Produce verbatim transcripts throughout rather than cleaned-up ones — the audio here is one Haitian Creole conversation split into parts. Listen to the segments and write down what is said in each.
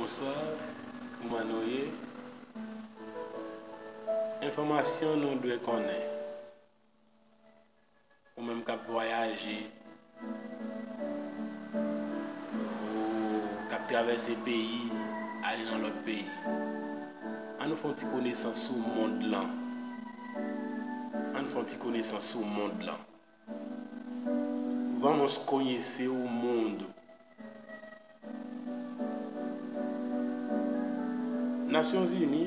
Bonswa, kòman nou ye? Enfòmasyon nou dwe konnen. Ou menm k ap vwayaje, ou k ap travèse peyi, ale nan lòt peyi. Ann nou fè yon ti konesans sou mond lan. Ann fè yon ti konesans sou mond lan. Vamos conhecer o mundo. Nasyonzini,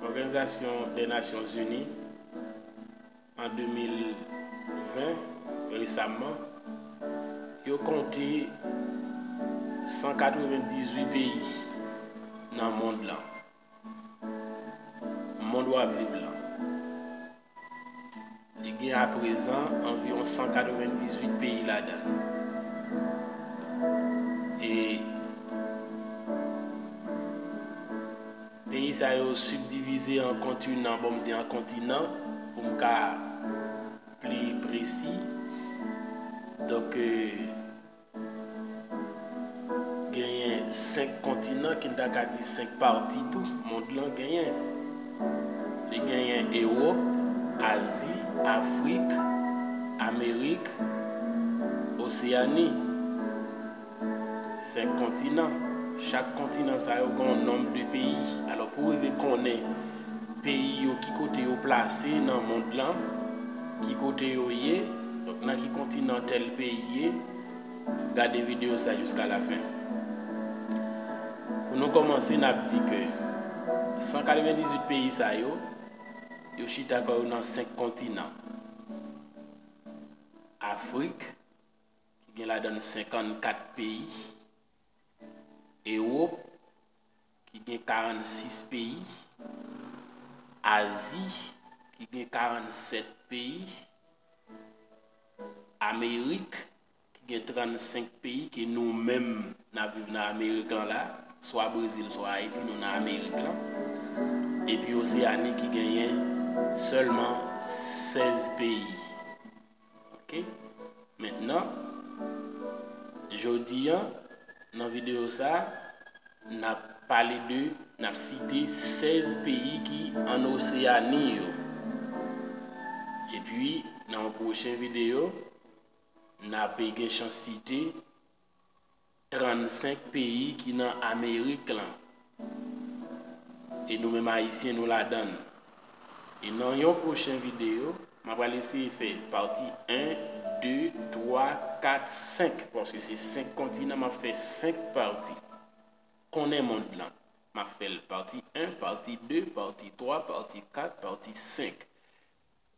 Òganizasyon dè Nasyonzini, an de mil ven, resaman, yo konte san katrevendizuit peyi nan mond lan. Mond w ap viv lan. Li gen aprezan anviwon san katrevendizuit peyi ladan l. E peyi sa yo sibdivize an kontinan, bon, m di an kontinan, pou m ka pli presi. Donk, euh, genyen senk kontinan, ki n ta ka di senk pati tou, mond lan genyen. Li genyen Ewòp, Azi, Afrik, Amerik, Oseyani. Senk kontinan. Chak kontinan sa yo gen yon nonb de peyi. Alò, pou w rive konnen peyi yo, ki kote yo plase nan mond lan, ki kote yo ye, donk nan ki kontinan tèl peyi ye, gade videyo sa jiska lafen. Pou nou kòmanse, n ap di ke san katrevendizuit peyi sa yo, yo chita kò yo nan senk kontinan. Afrik, ki gen ladan l senkannkat peyi, Ewòp, ki gen karannsis peyi, Azi, ki gen karannsèt peyi, Amerik, ki gen trannsenk peyi, ke nou menm n ap viv nan Amerik lan la, swa Brezil, swa Ayiti, nou nan Amerik lan. Epi Oseyani ki genyen sèlman sèz peyi. Oke? Mentnan, jodi a, nan videyo sa, n ap pale de, n ap site sèz peyi ki an Oseyani yo. Epi, nan yon pwochen videyo, n ap gen chans site trannsenk peyi ki nan Amerik lan. E nou menm Ayisyen, nou ladan l. E nan yon pwochen videyo, m ap pral eseye fè pati en, de, twa, kat, senk, paske se senk kontinan, m ap fè senk pati. Konnen mond lan. M ap fè l pati en, pati de, pati twa, pati kat, pati senk.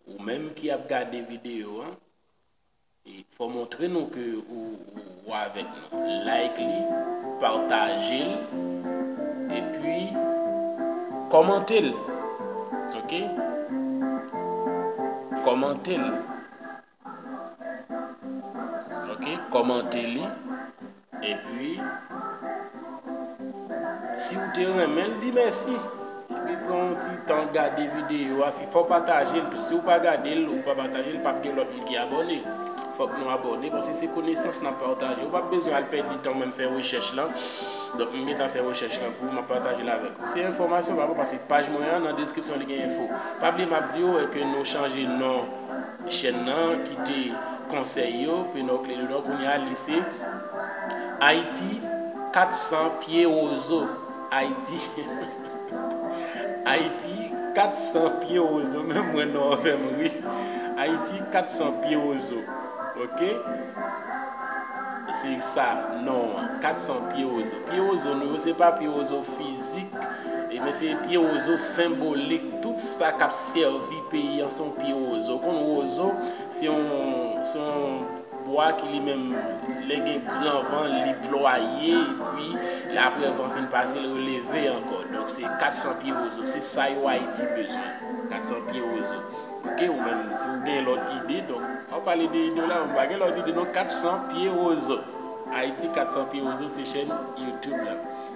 Ou menm ki ap gade videyo a, e fò montre nou ke ou, ou, ou avèk nou. Like li, pataje l, epi kòmante l. Oke? Kòmante l. Oke? Kòmante li. Epi, si w te renmen l, di mèsi. Epi pran yon ti tan gade videyo a, fi, fò w pataje l tou. Si w pa gade l, ou pa pataje l, p ap gen lòt moun ki abòne. Fòk nou abòne, paske se konesans n ap pataje. Ou p ap bezwen al pèdi tan w menm fè rechèch lan. Donk, m gentan fè rechèch lan pou ou, m ap pataje l avèk ou. Se enfòmasyon pa bon, paske paj mwen an, nan deskripsyon, li gen enfo. Pa bliye, m ap di w, eh, ke nou chanje non chèn nan, kite konsèy yo, Penò Kle Dodan, kounye a, li se Ayiti kat san pye wozo. Ayiti, Ayiti kat san pye wozo. Menm mwen, non an fè m ri. Ayiti kat san pye wozo. Oke? Se sa, non an, kat san pye wozo. Pye wozo nou yo, se pa pye wozo fizik, e men se pye wozo senbolik. Tout sa k ap sèvi peyi an, se yon pye wozo. Ou konn wozo, se yon, se yon bwa ki li menm, lè gen gran van, li plwaye, epi lè apre van fin pase, l releve ankò. Donk, se kat san pye wozo. Se sa yo Ayiti bezwen. Kat san pye wozo. Oke, ou menm, si w gen lòt ide, donk, w ap pale de ide w la, mwen pa gen lòt ide, non, kat san pye wozo. Ayiti kat san pye wozo, se chèn YouTube la.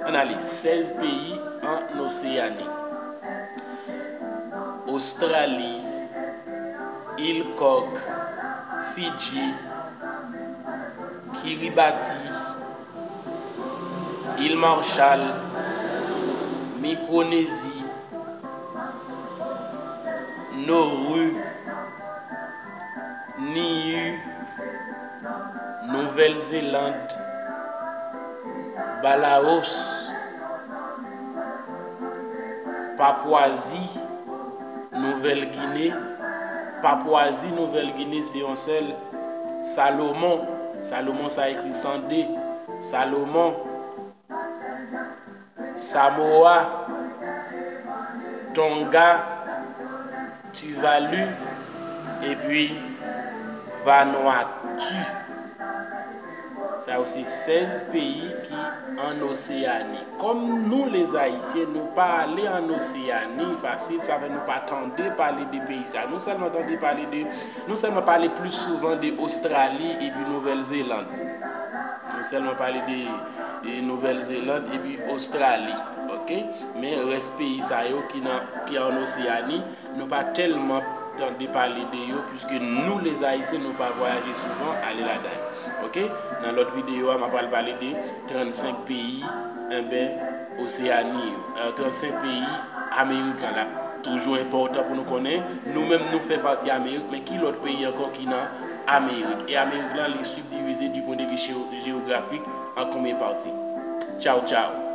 Ann ale, sèz peyi an Oseyani. Ostrali, Il Kòk, Fidji, Kiribati, Il Marshall, Mikroneji, Nori, Niue, Nouvèl Zeland, Balaos, Papwazi, Nouvèl Gine. Papwazi, Nouvèl Gine, se yon sèl. Salomon, Salomon sa ekri san de. Salomon, Samoa, Tonga, Tuvalu, epi Vanuatu. Sa yo se sèz peyi ki ann Oseyani. Kòm nou, Lezayisyen, nou pa ale ann Oseyani fasil, sa fè nou pa tande pale de peyi sa. Nou sèlman tande pale de, nou sèlman pale plis souvan de Ostrali epi Nouvèl Zeland. Nou sèlman pale de, de Nouvèl Zeland epi Ostrali, oke? Men rès peyi sa yo ki nan, ki ann Oseyani, nou pa tèlman tande pale de yo, piske nou, Lezayisyen, nou pa vwayaje souvan ale ladan yo, oke? Nan lòt videyo a, m ap al pale de trannsenk peyi, enben, Oseyani yo, euh, trannsenk peyi Amerik lan, l ap toujou enpòtan pou nou konnen. Nou menm, nou fè pati Amerik, men ki lòt peyi ankò ki nan Amerik? E Amerik lan, li sibdivize du point de vue jeo-, jewografik an konbyen pati? Tchaw, tchaw.